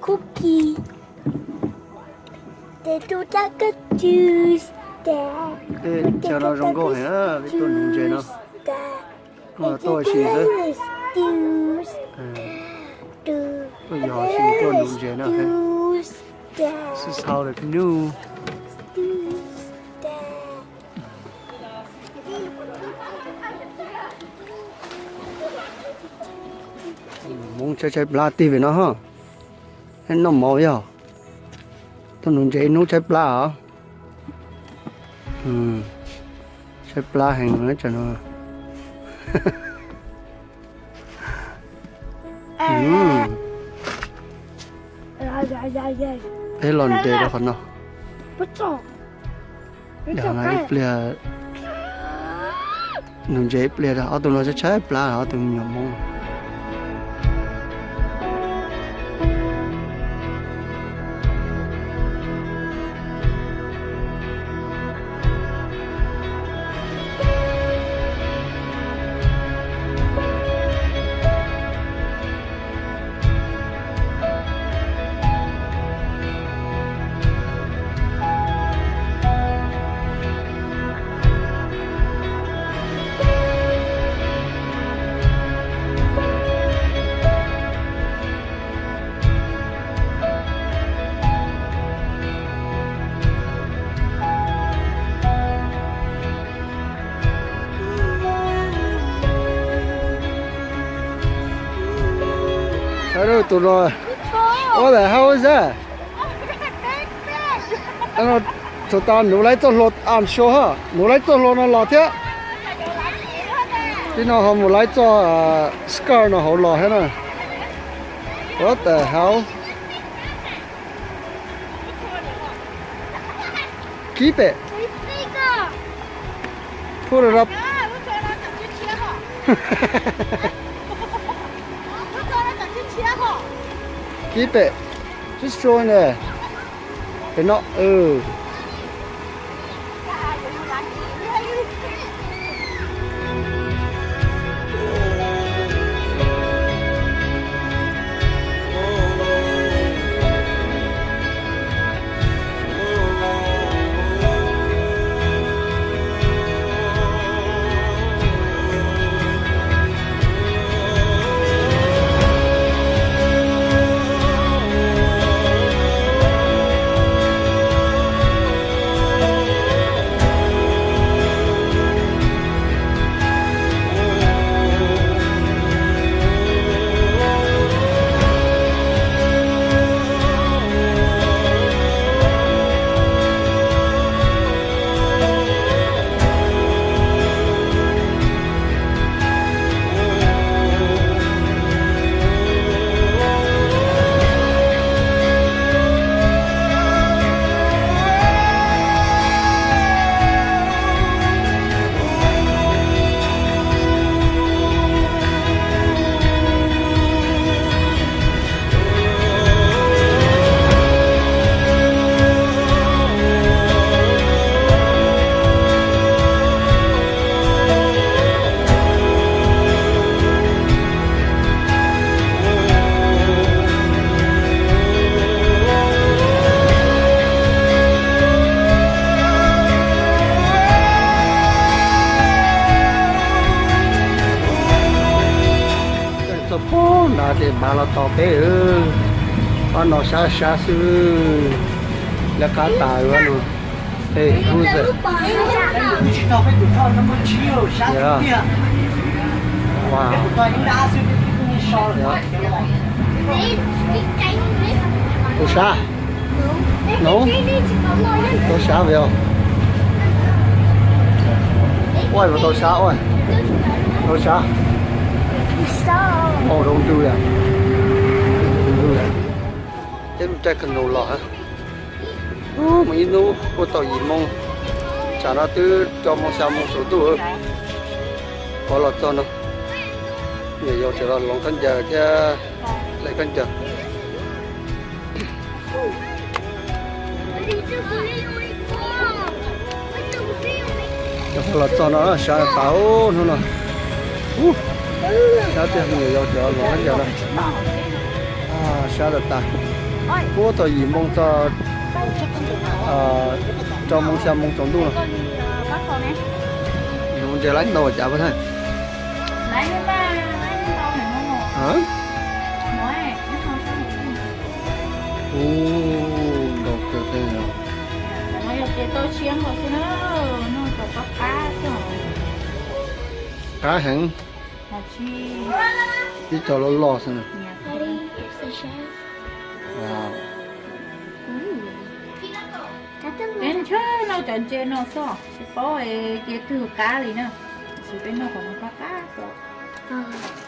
Cookie. They do like a juice there. Ej, chaw no zoo nkauj heev, peb tuaj nuv ntses no. Tuaj ua si xwb. Tuaj yos si tuaj nuv ntses no. This is how the canoe. Hmoob tshaib tshaib plab tig vim no ho. Noj mov yog. Tuaj nuv ntses ib hnub tshaib plab os. Tshaib plab heev no. Peb los nres rau qhov no. Ib pliag, nuv ntses ib pliag, ob tug no tshaib tshaib plab, ob tug me nyuam Hmoob. Saib tus no, what the hell is that? Thaum tas nuv lawv txoj hlua, I'm sure, nuv lawv txoj hlua no los thiab. Tib no ho mus lawv txoj scarf no hauv los thiab na. What the hell? Keep it. Put it up. Keep it. Just throw in there. Pem no. Txog pem nrad ces npaj los tos peb, pab no sab sab xwb, lawv qab tas no. Hey, who's that? Yeah. Wow. Yeah. Tau sab? No? Tau sab vim os? Ua, tau sab ua. Tau sab. Ua, zoo ntuj yom. Peb mus caij kab nus los hab. Mus ib hnub kuj tau yim moo, tsam no twb rau moos xya moos tsaus ntuj. Pov los txog no, nyuam yaus tseem los loov khaub ncaws thiab, hle khaub ncaws. Los txog no sab tas hnub no. Sab tiag, me nyuam yaus cov los khaub ncaws na. Sab tag tag, puag thaum yim moo txog rau moos xya moo tsaus ntuj no. Ntses laib ntau cas pab thawj. Ntau kawg thiab. Qab heev. Ib co loj loj xwb na. Peb ntshe noj cov ntses no xwb, tsis paub ces twg qab li na. Tab sis peb noj qhov no qab qab xwb.